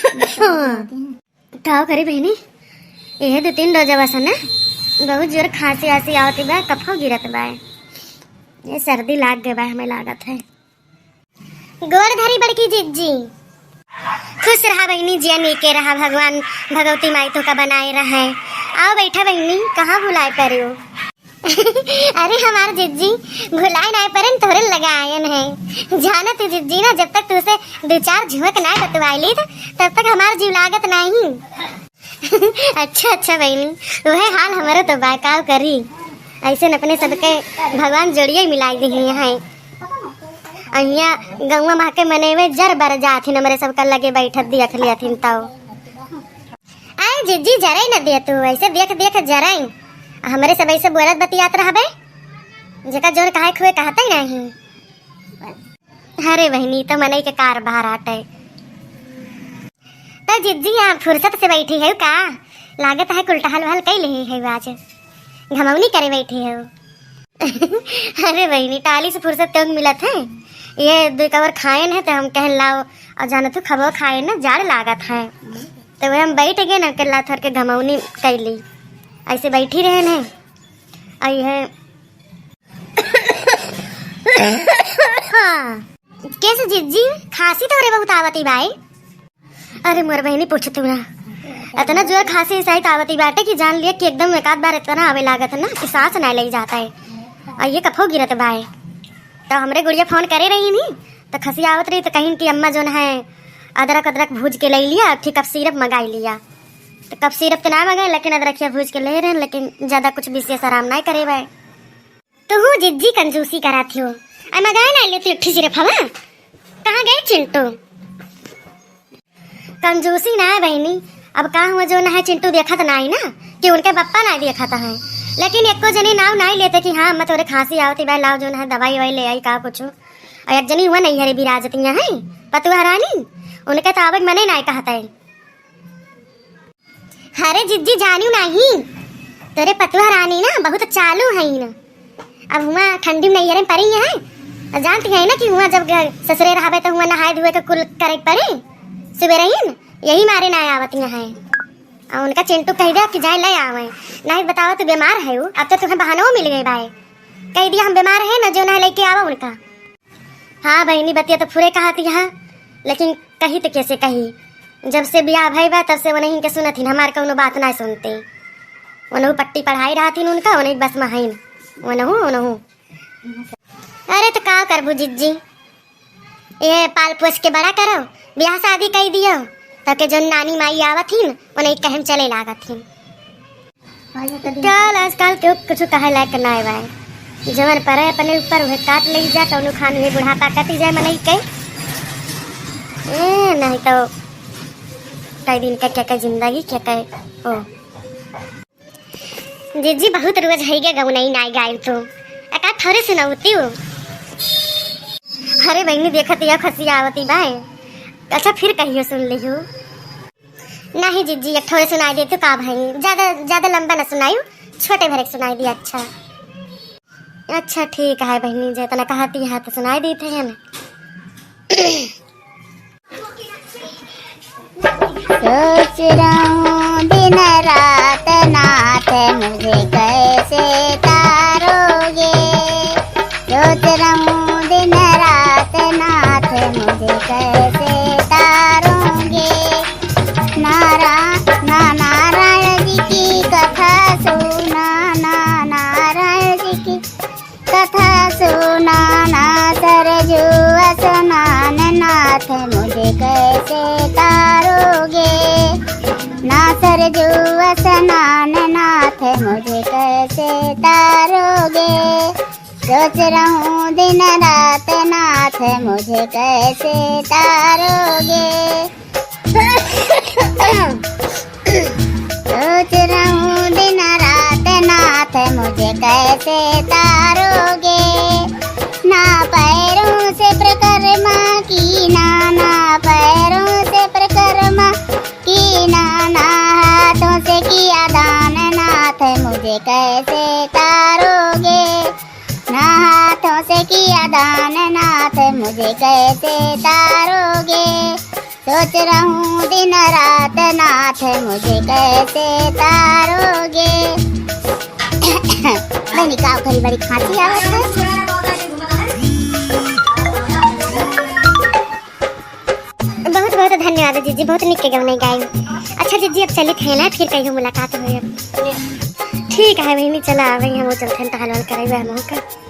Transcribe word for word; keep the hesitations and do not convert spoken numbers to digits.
का करी बहिनी, यह दो तीन रोजवा से ना बहुत जोर खांसी आसी आवत बा, कफो गिरत बा, ये सर्दी लाग गए बा, हमें लागत है। गोड़ धरी बड़की जिज्जी। खुश रहा बहिनी, जिया नीके रहा, भगवान भगवती माई तोहका बनाए रहे। आओ बैठा बहिनी, कहाँ भुलाए पड़ियो? अरे हमार जिज्जी, भुलाए नाय परन, तोहरे लगे आयन है। जाना तू जिज्जी ना, जब तक तुसे दो चार झुमक नाय बतवाई ली, तब तक हमार जीव लागत नहीं। अच्छा, अच्छा बहिनी, वह हाल हमरो तो बा, का करी। ऐसे न अपने सबके भगवान जोड़िए मिलाई दिही हैं। अहिया गौवा माँ के मने में जर बर जाथिन, हमरे सबका लगे बैठत दियत लियथिन तौ। आए जिज्जी, जरई न दे तू, ऐसे देख देख जरई। हमरे सब ऐसे बोलत बतियात रहबे, जेका जोन कहे खुए कहते नहीं। अरे बहिनी, तो मनई के कारबार आटे। तो जिज्जी, यहाँ फुर्सत से बैठी है का? लागत है कुल टहल वहल कई लेही है आज, घमौनी करे बैठी है। अरे बहिनी, टाली से फुर्सत तो मिलत है, ये दो कवर खाएन है तो हम कहन लाओ, और जानो तू खबो खाए ना, जाड़ लागत है, तो वह हम बैठ गए ना, के ला थर के घमौनी कैली, ऐसे बैठी रहे ने। आई है। कैसे जिज्जी, खांसी तोहरे बहुत आवती बाई? अरे मोर बहिनी, पूछ तू ना, इतना जोर खांसी साइत आवती बाटे कि जान लिया कि एकदम एक आध बार इतना आवे लागत ना कि सांस ना ले जाता है, और ये कफो गिरत बाए। तो हमरे गुड़िया फोन करे रही नी, तो खसी आवत रही, तो कहीं कि अम्मा जोन है अदरक अदरक भूज के ले लिया, फिर कफ सिरप मंगाई लिया। तो कफ सिरप तो ना मंगाए, लेकिन अदरखिया भूज के ले रहे, लेकिन ज्यादा कुछ विशेष आराम ना करे बाए। तू जिज्जी कंजूसी करा थियो। अरे मगाए ना ले तू एक ठे सिरप हवा। कहाँ गए चिंटू? कंजूसी ना है बहिनी, अब का हुआ जो ना है चिंटू देखत ना है ना कि उनके पप्पा ना देखत है, लेकिन एको जनी नाव ना लेते कि हाँ अम्मा तोरे खांसी आवती बा, लाओ जो ना है दवाई ववाई ले आई का कुछ। और एक जनी हुआ नहीं हरे बिराजतियाँ हैं पतुआ रानी, उनके तो आवे मने ना कहता है। अरे जिज्जी जानियो नाही, तोरे पतुआ रानी ना बहुत चालू है ना। अब हुआ ठंडी में नैहरे में परी है, और जानती है ना कि हुआ जब घर ससुरे रहबे तो हुआ नहाए धोए के कुल करे के पड़े। सुबह रहीन यही मारे ना आवत है, और उनका चिंटू कह दिया कि जाए ले आवे, नहीं बतावा तू बीमार है, अब तो तुम्हें बहानो मिल गए बाए, कह दिया हम बीमार है ना जो ना लेके आवा उनका। हाँ बहिनी, बतिया तो फुरे कहत यहाँ, लेकिन कही तो कैसे कही? जब से बियाह भई बा तब से वनही के सुनत हिन, हमार कौनो बात ना सुनते। वनहु पट्टी पढ़ाई रहत हिन उनका, वनही बस में हईन। वनहु, वनहु। अरे तो का करबू जिज्जी, ये पाल पोस के बड़ा करो, बियाह शादी कई दियो, तब के जो नानी माई आवत हिन, वनही कहम चले लागत हिन। चल, आजकल के कुछ कहे लायक नाय बाय। जवन परे अपने ऊपर उहे काट ले जा, कौनो खान उहे बुढ़ापा कटी जाए मनई के। ए, नहीं तो कई दिन के, के, के जिंदगी के, के, ओ। जिज्जी, बहुत रोज है गे गौनई नाय गायब तू। एका थोड़े सुनौती हो। अरे बहिनी, देखत या खसी आवती बाय। अच्छा, फिर कहियो सुन लिहू। नहीं जिज्जी, एक ठोरे सुनाई दे तो का भाई, ज्यादा, ज्यादा लंबा ना सुनायू, छोटे भरे के सुनाई दिया। अच्छा, अच्छा ठीक है बहिनी, जितना कहती है तो सुनाई देते हैं ना। सोच रहूं दिन रात नाथ मुझे कैसे तारोगे, सोच रहूं दिन रात नाथ मुझे कैसे तारोगे। नारा-, ना नारायण जी की कथा सुना, ना नारायण जी की कथा सुना, ना सरजू स्नान नाथ मुझे कैसे तारोगे, ना सरजू स्नान नाथ मुझे कैसे तारोगे। सोच रहूं दिन रात नाथ मुझे कैसे तारोगे। सोच रहूं दिन रात नाथ मुझे कैसे तारोगे। ना पैरों से परिक्रमा की ना, ना पैरों से परिक्रमा की ना, ना हाथों से किया दान नाथ मुझे कैसे तारोगे। ना हाथों से किया दान नाथ मुझे कैसे तारोगे। सोच रहूं दिन रात नाथ मुझे कैसे तारोगे। बहनी, का करी, बड़ी खांसी आवत है। बहुत बहुत धन्यवाद जीजी, बहुत निक के गवनई गाई। अच्छा जीजी, अब चलित है ना, फिर कहियो मुलाकात होई अब। ठीक है बहनी, चला, अब हम चलत हैं, टहल वहल करइबे हम का।